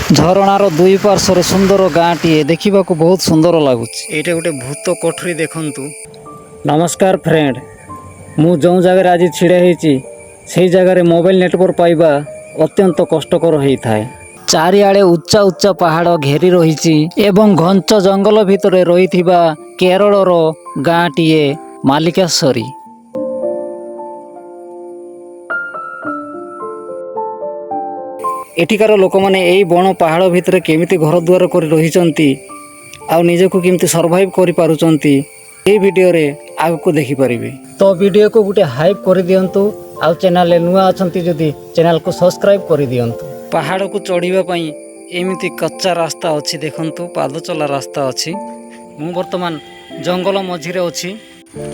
ଝରଣାର ଦୁଇ ପାର୍ଶ୍ୱରେ ସୁନ୍ଦର ଗାଁଟିଏ ଦେଖିବାକୁ ବହୁତ ସୁନ୍ଦର ଲାଗୁଛି। ଏଇଟା ଗୋଟେ ଭୂତ କୋଠରୀ ଦେଖନ୍ତୁ। ନମସ୍କାର ଫ୍ରେଣ୍ଡ, ମୁଁ ଯେଉଁ ଜାଗାରେ ଆଜି ଛିଡ଼ା ହେଇଛି, ସେଇ ଜାଗାରେ ମୋବାଇଲ ନେଟୱାର୍କ ପାଇବା ଅତ୍ୟନ୍ତ କଷ୍ଟକର ହେଇଥାଏ। ଚାରିଆଡ଼େ ଉଚ୍ଚା ଉଚ୍ଚା ପାହାଡ଼ ଘେରି ରହିଛି ଏବଂ ଘଞ୍ଚ ଜଙ୍ଗଲ ଭିତରେ ରହିଥିବା କେରଳର ଗାଁଟିଏ ମାଲିକାସରୀ। ଏଠିକାର ଲୋକମାନେ ଏଇ ବଣ ପାହାଡ଼ ଭିତରେ କେମିତି ଘର ଦ୍ୱାର କରି ରହିଛନ୍ତି ଆଉ ନିଜକୁ କେମିତି ସର୍ଭାଇଭ୍ କରିପାରୁଛନ୍ତି, ଏଇ ଭିଡ଼ିଓରେ ଆଗକୁ ଦେଖିପାରିବେ। ତ ଭିଡ଼ିଓକୁ ଗୋଟେ ହାଇପ୍ କରିଦିଅନ୍ତୁ ଆଉ ଚ୍ୟାନେଲରେ ନୂଆ ଅଛନ୍ତି ଯଦି ଚ୍ୟାନେଲକୁ ସବସ୍କ୍ରାଇବ୍ କରିଦିଅନ୍ତୁ। ପାହାଡ଼କୁ ଚଢ଼ିବା ପାଇଁ ଏମିତି କଚ୍ଚା ରାସ୍ତା ଅଛି, ଦେଖନ୍ତୁ, ପାଦ ଚଲା ରାସ୍ତା ଅଛି। ମୁଁ ବର୍ତ୍ତମାନ ଜଙ୍ଗଲ ମଝିରେ ଅଛି।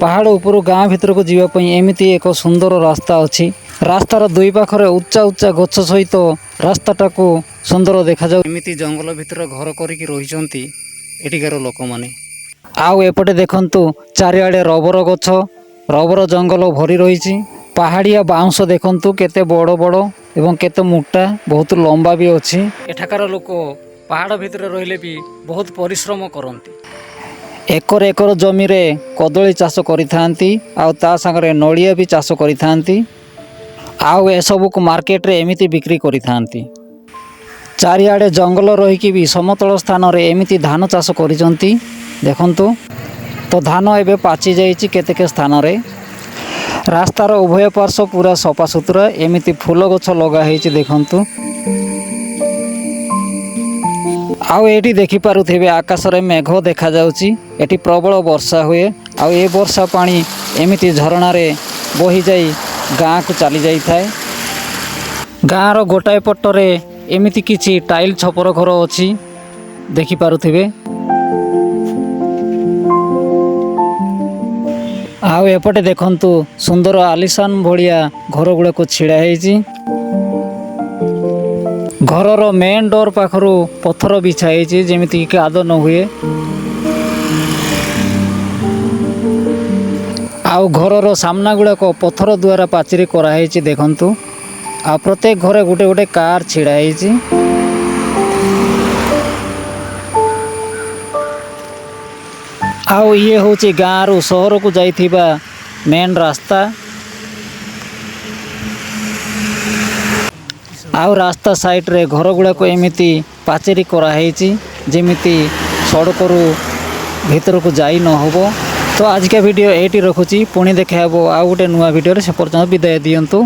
ପାହାଡ଼ ଉପରୁ ଗାଁ ଭିତରକୁ ଯିବା ପାଇଁ ଏମିତି ଏକ ସୁନ୍ଦର ରାସ୍ତା ଅଛି। ରାସ୍ତାର ଦୁଇ ପାଖରେ ଉଚ୍ଚା ଉଚ୍ଚା ଗଛ ସହିତ ରାସ୍ତାଟାକୁ ସୁନ୍ଦର ଦେଖାଯାଉ। ଏମିତି ଜଙ୍ଗଲ ଭିତରେ ଘର କରିକି ରହିଛନ୍ତି ଏଠିକାର ଲୋକମାନେ। ଆଉ ଏପଟେ ଦେଖନ୍ତୁ, ଚାରିଆଡ଼େ ରବର ଗଛ, ରବର ଜଙ୍ଗଲ ଭରି ରହିଛି। ପାହାଡ଼ିଆ ବାଉଁଶ ଦେଖନ୍ତୁ, କେତେ ବଡ଼ ବଡ଼ ଏବଂ କେତେ ମୋଟା, ବହୁତ ଲମ୍ବା ବି ଅଛି। ଏଠାକାର ଲୋକ ପାହାଡ଼ ଭିତରେ ରହିଲେ ବି ବହୁତ ପରିଶ୍ରମ କରନ୍ତି। ଏକର ଏକର ଜମିରେ କଦଳୀ ଚାଷ କରିଥାନ୍ତି ଆଉ ତା ସାଙ୍ଗରେ ନଡ଼ିଆ ବି ଚାଷ କରିଥାନ୍ତି ଆଉ ଏସବୁକୁ ମାର୍କେଟରେ ଏମିତି ବିକ୍ରି କରିଥାନ୍ତି। ଚାରିଆଡ଼େ ଜଙ୍ଗଲ ରହିକି ବି ସମତଳ ସ୍ଥାନରେ ଏମିତି ଧାନ ଚାଷ କରିଛନ୍ତି, ଦେଖନ୍ତୁ। ତ ଧାନ ଏବେ ପାଚି ଯାଇଛି କେତେକ ସ୍ଥାନରେ। ରାସ୍ତାର ଉଭୟ ପାର୍ଶ୍ୱ ପୁରା ସଫାସୁତୁରା। ଏମିତି ଫୁଲ ଗଛ ଲଗା ହେଇଛି, ଦେଖନ୍ତୁ। ଆଉ ଏଇଠି ଦେଖିପାରୁଥିବେ, ଆକାଶରେ ମେଘ ଦେଖାଯାଉଛି। ଏଠି ପ୍ରବଳ ବର୍ଷା ହୁଏ ଆଉ ଏ ବର୍ଷା ପାଣି ଏମିତି ଝରଣାରେ ବହିଯାଇ ଗାଁକୁ ଚାଲି ଯାଇଥାଏ। ଗାଁର ଗୋଟାଏ ପଟରେ ଏମିତି କିଛି ଟାଇଲ୍ ଛପର ଘର ଅଛି, ଦେଖିପାରୁଥିବେ। ଆଉ ଏପଟେ ଦେଖନ୍ତୁ, ସୁନ୍ଦର ଆଲିସାନ ଭଳିଆ ଘର ଗୁଡ଼ାକ ଛିଡ଼ା ହେଇଛି। ଘରର ମେନ୍ ଡୋର୍ ପାଖରୁ ପଥର ବିଛା ହେଇଛି, ଯେମିତିକି କାଦ ନ ହୁଏ। ଆଉ ଘରର ସାମ୍ନା ଗୁଡ଼ାକ ପଥର ଦ୍ୱାରା ପାଚେରୀ କରାହେଇଛି, ଦେଖନ୍ତୁ। ଆଉ ପ୍ରତ୍ୟେକ ଘରେ ଗୋଟେ ଗୋଟେ କାର୍ ଛିଡ଼ା ହେଇଛି। ଆଉ ଇଏ ହେଉଛି ଗାଁରୁ ସହରକୁ ଯାଇଥିବା ମେନ୍ ରାସ୍ତା। ଆଉ ରାସ୍ତା ସାଇଡ଼ରେ ଘର ଗୁଡ଼ାକ ଏମିତି ପାଚେରୀ କରାହେଇଛି, ଯେମିତି ସଡ଼କରୁ ଭିତରକୁ ଯାଇ ନ ହେବ। ତ ଆଜିକା ଭିଡ଼ିଓ ଏଇଠି ରଖୁଛି। ପୁଣି ଦେଖା ହେବ ଆଉ ଗୋଟେ ନୂଆ ଭିଡ଼ିଓରେ। ସେ ପର୍ଯ୍ୟନ୍ତ ବିଦାୟ ଦିଅନ୍ତୁ।